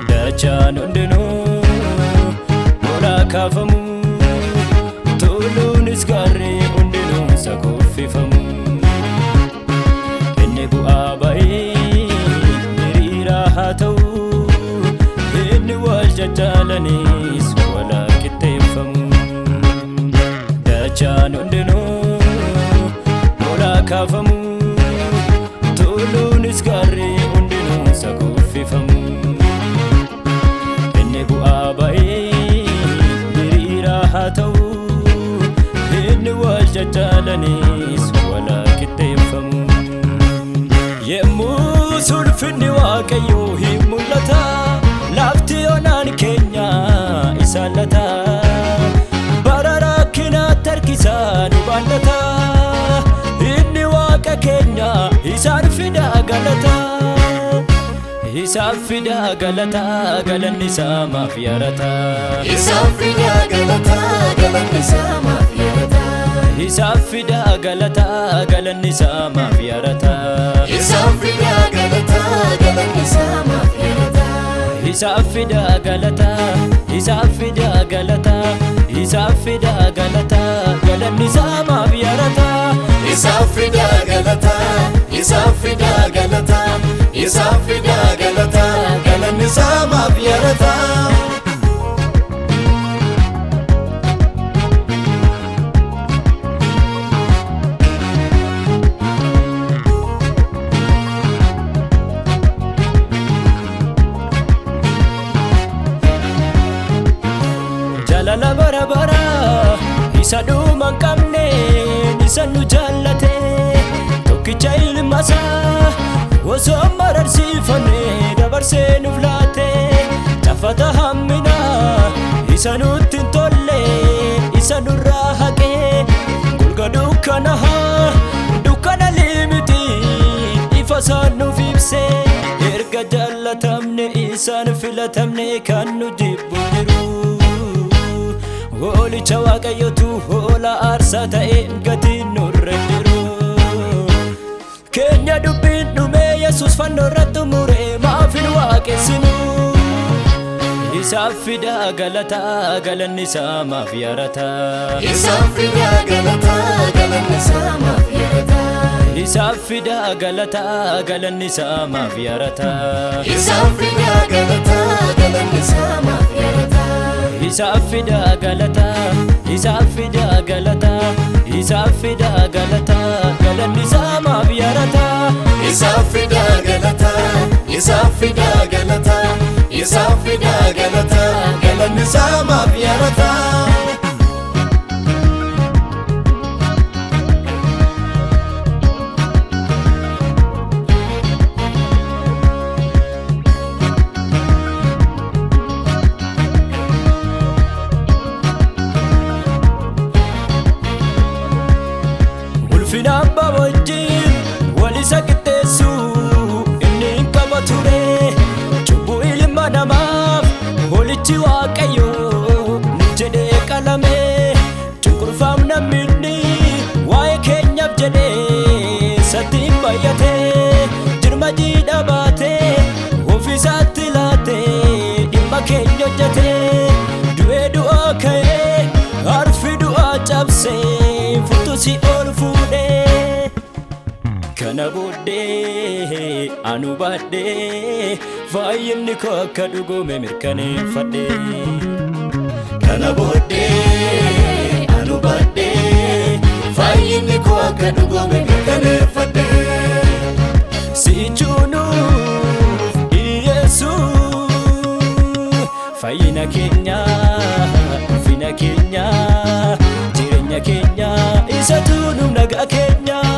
Dachaan hundinuu lolaa kaafamu, tulluunis gaarri hundinuu isa kuffifamu. Inni bu'aa ba'ii hiriiraa haa ta'u, inni wal jajjaalanis wal haa qixxeeffamu. Dachaan hundinuu lolaa kaafamu, tulluunis gaarri hundinuu isa kuffifamu. Inni bu'aa ba'ii hiriiraa haa ta'u, inni wal jajjaalanis wal haa qixxeeffamu. Yemmuu sulfinni Waaqayyoo hin mul'ata, lafti onaan keenya isaan lata. Bara rakkinaatti harkisaa nu baallata, inni Waaqa keenya isaan fidaa galata. Isaaf fidaa galata, galanni isaa maaf yarata. Isaaf fidaa galata, galanni isaa maaf yarata. Isaaf fidaa galata, galanni isaa maaf yarata. Isaaf fidaa galata, galanni isaa maaf yarata. Isaaf fidaa galata, isaaf fidaa galata, isaaf fidaa galata, galanni isaa maaf yarata. Isaaf fidaa galata, isaaf fidaa galata, isaaf fidaa galata, galanni isaa maaf yarata. Jaalala bara bara isa dhuma hin qabne, isa nu jaallate, tokkicha ilma isaa osoo mararsiifanne dabarsee nuuf laate. Cafata hammina isa nutti hin tolle isa nurraa haqee, golga dukkana dukkana limiti ifa isaan nuuf ibse. Erga jaallatamne isaan filatamne kan nu jibbu jiru. Hoolicha Waaqayyotu hoolaa aarsaa ta'e gatiin nurra jiru. Keenya dubbiin dhumee Yesuus fannoo irratti mure maaf hin waaqessinu? Isaaf fidaa galata, galanni isaa maaf yarata. Isaaf fidaa galata, galanni isaa maaf yarata. Isaaf fidaa galata, galanni isaa maaf yarata. Isaaf fidaa galata, galanni isaa maaf yarata. Isaaf fidaa galata, isaaf fidaa galata, isaaf fidaa galata, galanni isaa maaf yarata. Isaaf fidaa galata, isaaf fidaa galata, isaaf fidaa galata, galanni isaa maaf yarata. Ulfina abbaa wajjin wal isa qixxeessu inni hin qaba ture. Cubbuu ilma namaaf hoolichi Waaqayyoo nu jedhee qalame. Cunqurfaamna namni waa'ee keenyaaf jedhee isatti hin baay'ate. Jirma jiidha baatee ofiisaatti laatee dhimma keenya hojjete. Du'ee du'aa ka'ee harfi du'aa cabsee furtuu si'ool fuudhee. Kana booddee anu baadhee fayyinni koo akka dhugoome mirkaneeffadhe. Kana booddee anu baadhee fayyinni koo akka dhugoome mirkaneeffadhe. Sichuunuuf dhiyeessu fayyina keenya, ulfina keenya, Isatu nu nagaa keenya.